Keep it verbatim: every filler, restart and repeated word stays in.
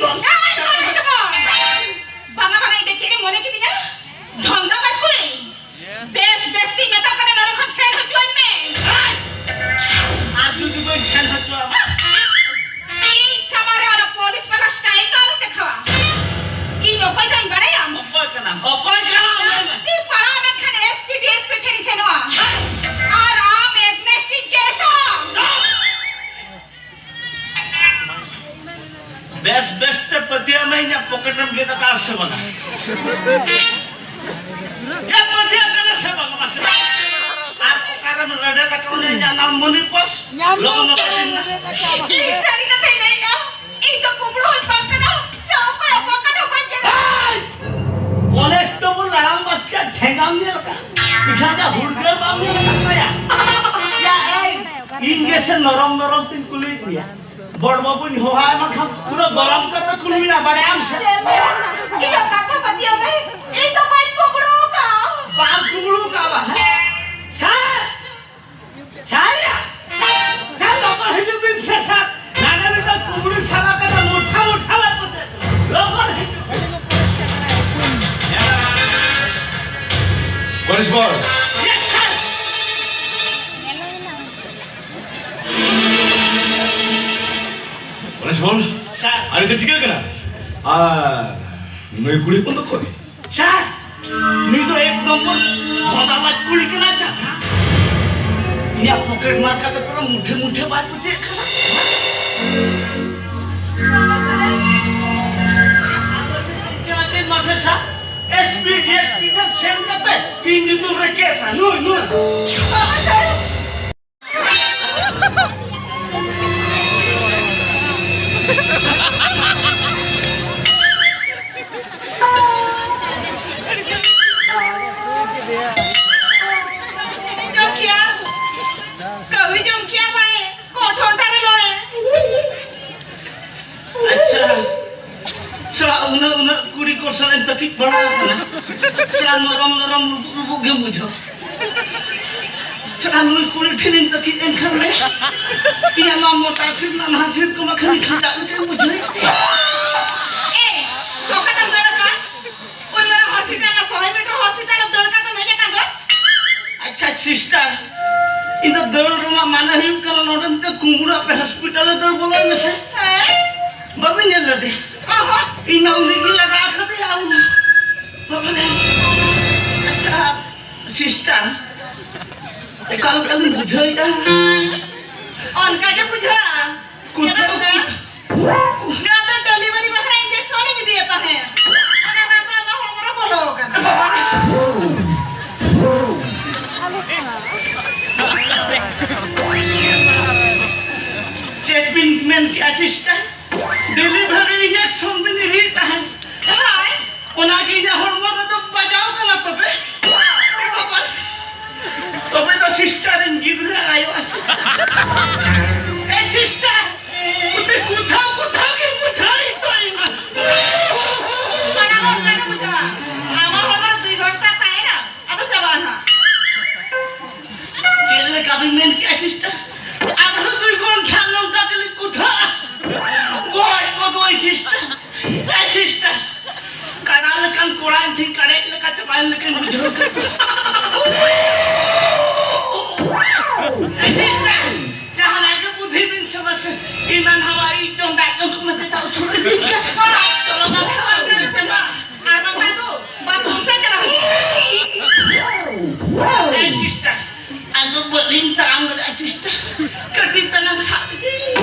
ᱮᱭ, ᱠᱚᱱᱮᱥᱴᱮᱵᱚᱞ! ᱵᱟᱝᱟ, ᱵᱟᱝᱟ, ᱤᱧ ᱫᱚ ᱪᱮᱫ ᱮᱢ ᱢᱚᱱᱮ ᱠᱤᱫᱤᱧᱟ? ᱫᱷᱚᱱᱫᱟ ᱵᱟᱡᱽ ᱠᱩᱲᱤ! ᱵᱮᱥ, ᱵᱮᱥ ᱛᱤᱧ ᱢᱮᱛᱟᱢ ᱠᱟᱱᱟ, ᱱᱚᱰᱮ ᱠᱷᱚᱱ ᱯᱷᱮᱰ ᱦᱚᱪᱚᱣᱟᱹᱧ ᱢᱮ! ᱟᱨ ᱡᱩᱫᱤ ᱵᱟᱹᱧ ᱯᱷᱮᱰ ᱦᱚᱪᱚᱣᱟᱢᱟ? ᱤᱧ ᱥᱟᱢᱟᱝ ᱨᱮ ᱚᱱᱟ ᱯᱩᱞᱤᱥ ᱵᱟᱞᱟ ᱥᱴᱟᱭᱤᱞ ᱫᱚ ᱟᱞᱚᱢ ᱫᱮᱠᱷᱟᱣᱟ᱾ ᱤᱧ ᱚᱠᱚᱭ ᱠᱟᱱᱟᱧ ᱵᱟᱲᱟᱭᱟᱢ? ᱚᱠᱚᱭ ᱠᱟᱱᱟᱢ? ᱚᱠᱚᱭ ᱠᱟᱱᱟᱢ? ᱞᱟᱹᱭ ᱢᱮ᱾ ᱤᱧ ᱯᱟᱲᱟᱣ ᱞᱮᱱᱠᱷᱟᱱ S P, D S P ᱴᱷᱮᱱ ᱤᱧ ᱥᱮᱱᱚᱜᱼᱟ᱾ ᱟᱨ ᱟᱢ ᱮᱜᱱᱮᱥᱴ ᱤᱧ ᱠᱮᱥᱟ᱾ ᱵᱮᱥ ᱵᱮᱥ ᱛᱮ ᱯᱟᱹᱛᱭᱟᱹᱣ ᱢᱮ, ᱤᱧᱟᱹᱜ ᱯᱚᱠᱮᱴ ᱮᱢ ᱜᱮᱫ ᱟᱠᱟᱫᱼᱟ ᱥᱮ ᱵᱟᱝᱟ? ᱭᱟ, ᱯᱟᱹᱛᱭᱟᱹᱣ ᱠᱟᱱᱟ ᱥᱮ ᱵᱟᱝᱟ ᱢᱟᱥᱮ? ᱟᱨ ᱚᱠᱟᱨᱮᱢ ᱨᱮᱰᱮᱫ ᱟᱠᱟᱫ ᱚᱱᱮ ᱤᱧᱟᱹᱜ ᱱᱟᱢ ᱢᱚᱱᱤ ᱯᱚᱥ? ᱧᱟᱢ ᱞᱚᱜᱚᱱ ᱫᱚ ᱞᱚᱜᱚᱱ ᱠᱟᱹᱴᱤᱡ ᱢᱮ᱾ ᱤᱧ ᱥᱟᱹᱨᱤ ᱠᱟᱛᱷᱟᱧ ᱞᱟᱹᱭᱮᱫᱼᱟ, ᱤᱧ ᱫᱚ ᱠᱩᱢᱵᱽᱲᱩ ᱦᱚᱸᱧ ᱵᱟᱝ ᱠᱟᱱᱟ, ᱥᱮ ᱚᱠᱚᱭᱟᱜ ᱯᱚᱠᱮᱴ ᱦᱚᱸ ᱵᱟᱹᱧ ᱜᱮᱫ ᱟᱠᱟᱫᱼᱟ᱾ ᱠᱚᱱᱮᱥᱴᱮᱵᱚᱞ ᱨᱟᱲᱟᱝ ᱵᱟᱥᱠᱮᱭᱟᱜ ᱴᱷᱮᱸᱜᱟᱢ ᱧᱮᱞ ᱟᱠᱟᱫ? ᱮᱱᱠᱷᱟᱱ ᱫᱚ ᱦᱩᱲᱜᱟᱹ ᱵᱟᱢ ᱧᱮᱞ ᱟᱠᱟᱫ ᱛᱟᱭᱟ? ᱭᱟ, ᱮᱭ, ᱤᱧ ᱜᱮᱥᱮ ᱱᱚᱨᱚᱢ ᱱᱚᱨᱚᱢ ᱛᱤᱧ ᱠᱩᱞᱤᱭᱮᱫ ᱢᱮᱭᱟ᱾ ᱵᱚᱲ ᱵᱟᱹᱵᱩᱧ ᱦᱚᱦᱚᱣᱟᱭ ᱢᱟ ᱠᱷᱟᱱ ᱯᱩᱨᱟᱹ ᱜᱚᱨᱚᱢ ᱠᱟᱛᱮ ᱠᱩᱞ ᱢᱮᱭᱟ, ᱵᱟᱲᱟᱭᱟᱢ ᱥᱮ? ᱤᱧᱟᱹᱜ ᱠᱟᱛᱷᱟ ᱯᱟᱹᱛᱭᱟᱹᱣ ᱢᱮ, ᱤᱧ ᱫᱚ ᱵᱟᱹᱧ ᱠᱩᱢᱵᱽᱲᱩ ᱟᱠᱟᱫᱼᱟ᱾ ᱵᱟᱢ ᱠᱩᱢᱵᱽᱲᱩ ᱟᱠᱟᱫᱼᱟ ᱵᱟ, ᱦᱮᱸ? ᱥᱟᱨ! ᱥᱟᱨ ᱭᱟ! ᱥᱟᱨ, ᱞᱚᱜᱚᱱ ᱦᱤᱡᱩᱜ ᱵᱤᱱ ᱥᱮ ᱥᱟᱨ! ᱱᱟᱰᱮ ᱢᱤᱫᱴᱟᱝ ᱠᱩᱢᱵᱽᱲᱩᱧ ᱥᱟᱵ ᱟᱠᱟᱫᱟ, ᱢᱚᱴᱷᱟ ᱢᱚᱴᱷᱟ ᱵᱟᱭ ᱯᱚᱴᱮ᱾ ᱞᱚᱜᱚᱱ ᱦᱤᱡᱩᱜ ᱵᱤᱱ᱾ ᱠᱚᱱᱮᱥᱴᱮᱵᱚᱞ᱾ Yes, sir! ᱠᱚᱱᱮᱥᱴᱮᱵᱚᱞ, ᱥᱟᱨ᱾ ᱟᱨ ᱪᱮᱫ ᱪᱤᱠᱟᱹ ᱠᱟᱱᱟ? ᱟᱨ ᱱᱩᱭ ᱠᱩᱲᱤ ᱦᱚᱯᱚᱱ ᱫᱚ ᱚᱠᱚᱭ? ᱥᱟᱨ, ᱱᱩᱭ ᱫᱚ ᱮᱠ ᱱᱚᱢᱵᱚᱨ ᱫᱷᱚᱱᱫᱟᱵᱟᱡ ᱠᱩᱲᱤ ᱠᱟᱱᱟᱭ ᱥᱟᱨ᱾ ᱤᱧᱟᱹᱜ ᱯᱚᱠᱮᱴ ᱢᱟᱨ ᱠᱟᱛᱮ ᱯᱩᱨᱟᱹ ᱢᱩᱴᱷᱮ ᱢᱩᱴᱷᱮ ᱵᱟᱭ ᱯᱟᱹᱛᱭᱟᱹᱜ ᱠᱟᱱᱟ᱾ ᱪᱮᱫ ᱢᱟᱥᱮ sir, S P, D S P ᱴᱷᱮᱱ ᱥᱮᱱ ᱠᱟᱛᱮ ᱤᱧ ᱧᱩᱛᱩᱢ ᱨᱮ ᱠᱮᱥᱟ, ᱱᱩᱭ, ᱱᱩᱭ᱾ ᱡᱚᱢ ᱠᱮᱭᱟ, ᱠᱟᱹᱣᱤ ᱡᱚᱢ ᱠᱮᱭᱟ ᱵᱟᱲᱮ, ᱠᱚᱴᱷᱚᱱ ᱫᱟᱨᱮ ᱞᱚᱲᱮ᱾ ᱟᱪᱪᱷᱟ, ᱥᱟᱞᱟ ᱩᱱᱟᱹᱜ, ᱩᱱᱟᱹᱜ ᱠᱩᱲᱤ ᱠᱚ ᱥᱟᱞᱟᱜ ᱤᱧ ᱛᱟᱹᱠᱤᱡ ᱵᱟᱲᱟ ᱟᱠᱟᱱᱟ᱾ ᱥᱟᱞᱟ ᱱᱚᱨᱚᱢ, ᱱᱚᱨᱚᱢ, ᱞᱩᱵᱩᱜ, ᱞᱩᱵᱩᱜ ᱜᱮᱢ ᱵᱩᱡᱷᱟᱹᱣᱟ᱾ ᱥᱟᱞᱟ ᱱᱩᱭ ᱠᱩᱲᱤ ᱴᱷᱮᱱᱤᱧ ᱛᱟᱹᱠᱤᱡ ᱮᱱ ᱠᱷᱟᱱ ᱞᱮ, ᱤᱧᱟᱹᱜ ᱱᱚᱣᱟ ᱢᱚᱴᱟ ᱥᱤᱨ ᱱᱟᱱᱦᱟ ᱥᱤᱨ ᱠᱚ ᱵᱟᱠᱷᱟᱱᱤᱧ ᱠᱷᱟᱸᱪᱟᱜ ᱞᱮᱠᱟᱧ ᱵᱩᱡᱷᱟᱹᱣᱮᱫ᱾ ᱥᱤᱥᱴᱟᱨ, ᱤᱧ ᱫᱚ ᱫᱟᱹᱲ ᱨᱮᱱᱟᱜ ᱢᱟᱱᱮ ᱦᱩᱭᱩᱜ ᱠᱟᱱᱟ, ᱱᱚᱰᱮ ᱢᱤᱫᱴᱮᱱ ᱠᱩᱢᱵᱽᱲᱩ ᱟᱯᱮ ᱦᱚᱥᱯᱤᱴᱟᱞ ᱨᱮ ᱫᱟᱹᱲ ᱵᱚᱞᱚᱭ ᱢᱮᱥᱮ᱾ ᱦᱮᱸ? ᱵᱟᱹᱵᱤᱱ ᱧᱮᱞ ᱞᱮᱫᱮ? ᱚᱦᱚᱸ᱾ ᱤᱧ ᱢᱟ ᱩᱱᱤ ᱜᱮ ᱞᱟᱜᱟ ᱟᱠᱟᱫᱮᱭᱟ᱾ ᱵᱟᱵᱟ ᱨᱮ᱾ ᱟᱪᱪᱷᱟ, ᱥᱤᱥᱴᱟᱨ, ᱚᱠᱟ ᱞᱮᱠᱟ ᱞᱤᱧ ᱵᱩᱡᱷᱟᱹᱣᱮᱫᱼᱟ? ᱚᱱᱠᱟ ᱜᱮ ᱵᱩᱡᱷᱟᱹᱜᱼᱟ᱾ ᱠᱩᱛᱷᱟᱹ ᱪᱮᱫᱟᱜ ᱥᱮ ᱠᱩᱛᱷᱟᱹ᱾ ᱱᱚᱣᱟ ᱫᱚ ᱰᱮᱞᱤᱵᱷᱟᱨᱤ ᱵᱟᱠᱷᱨᱟ ᱤᱧᱡᱮᱠᱥᱚᱱ ᱤᱧ ᱤᱫᱤᱭᱮᱫ ᱛᱟᱦᱮᱸᱫ᱾ ᱚᱱᱟ ᱨᱟᱱ ᱫᱚ ᱟᱢᱟᱜ ᱦᱚᱲᱢᱚ ᱨᱮ ᱵᱚᱞᱚ ᱟᱠᱟᱱᱟ᱾ ᱪᱮᱫ ᱵᱤᱱ ᱢᱮᱱ ᱠᱮᱜᱼᱟ ᱥᱤᱥᱴᱟᱨ? ᱰᱮᱞᱤᱵᱷᱟᱨᱤ ᱤᱧᱡᱮᱠᱥᱚᱱ ᱵᱤᱱ ᱤᱫᱤᱭᱮᱫ ᱛᱟᱦᱮᱸᱫ? ᱦᱳᱭ᱾ ᱚᱱᱟ ᱜᱮ ᱤᱧᱟᱹᱜ ᱦᱚᱲᱢᱚ ᱨᱮᱫᱚ ᱵᱟᱡᱟᱣ ᱠᱟᱱᱟ ᱛᱚᱵᱮ᱾ ᱛᱚᱵᱮ ᱫᱚ ᱥᱤᱥᱴᱟᱨ ᱨᱮᱱ ᱜᱤᱫᱽᱨᱟᱹ ᱟᱭᱳ ᱟᱥᱤᱥ᱾ ᱮ ᱥᱤᱥᱴᱟᱨ, ᱩᱱᱤ ᱠᱩᱛᱷᱟᱣ ᱠᱩᱛᱷᱟᱣ ᱜᱮ ᱵᱩᱡᱷᱟᱹᱣ ᱤᱧ ᱫᱚ ᱤᱧ ᱢᱟ᱾ ᱚᱱᱟ ᱫᱚ ᱚᱱᱠᱟ ᱜᱮ ᱵᱩᱡᱷᱟᱹᱜᱼᱟ᱾ ᱟᱢᱟᱜ ᱦᱚᱲᱢᱚ ᱨᱮ ᱫᱩᱭ ᱜᱷᱚᱱᱴᱟ ᱛᱟᱦᱮᱱᱟ, ᱟᱫᱚ ᱪᱟᱵᱟᱜᱼᱟ ᱱᱟᱦᱟᱜ᱾ ᱪᱮᱫ ᱞᱮᱠᱟ ᱵᱤᱱ ᱢᱮᱱ ᱠᱮᱜᱼᱟ ᱥᱤᱥᱴᱟᱨ? ᱟᱨᱦᱚᱸ ᱫᱩᱭ ᱜᱷᱚᱱᱴᱟ ᱱᱚᱝᱠᱟ ᱜᱮᱞᱤᱧ ᱠᱩᱛᱷᱟᱜᱼᱟ᱾ ᱜᱚᱡ ᱜᱚᱫᱚᱜᱼᱟᱹᱧ ᱥᱤᱥᱴᱟᱨ᱾ ᱮ ᱥᱤᱥᱴᱟᱨ, ᱠᱟᱰᱟ ᱞᱮᱠᱟᱱ ᱠᱚᱲᱟ ᱤᱧ ᱴᱷᱮᱱ ᱠᱟᱲᱮᱡ ᱞᱮᱠᱟ ᱪᱟᱵᱟᱭᱮᱱ ᱞᱮᱠᱟᱧ ᱵᱩᱡᱷᱟᱹᱣ ᱠᱮᱫᱟ᱾ ᱮ ᱥᱤᱥᱴᱟᱨ, ᱡᱟᱦᱟᱱᱟᱜ ᱜᱮ ᱵᱩᱫᱷᱤ ᱵᱤᱱ ᱥᱮ ᱢᱟᱥᱮ, ᱤᱧ ᱢᱟ ᱱᱟᱣᱟ ᱤᱡ ᱡᱚᱝ ᱫᱟᱜ ᱡᱚᱝ ᱠᱚ ᱢᱮᱛᱮ ᱛᱟᱣ ᱪᱷᱩᱴᱤ ᱫᱤᱱ ᱠᱟᱱᱟ᱾ ᱪᱚᱞᱚ ᱵᱟᱵᱟ, ᱵᱟᱵᱟ, ᱵᱟᱵᱟ, ᱟᱨ ᱵᱟᱝᱠᱷᱟᱱ ᱫᱚ ᱵᱟᱛᱷᱨᱩᱢ ᱥᱮᱫ ᱪᱟᱞᱟᱜ ᱦᱩᱭᱩᱜᱼᱟ᱾ ᱮ ᱥᱤᱥᱴᱟᱨ, ᱟᱫᱚ ᱵᱟᱹᱞᱤᱧ ᱛᱟᱲᱟᱢ ᱫᱟᱲᱮᱭᱟᱜᱼᱟ ᱥᱤᱥᱴᱟᱨ, ᱠᱟᱹᱴᱤᱡ ᱛᱟᱞᱟᱝ ᱥᱟᱵ ᱤᱫᱤᱧ᱾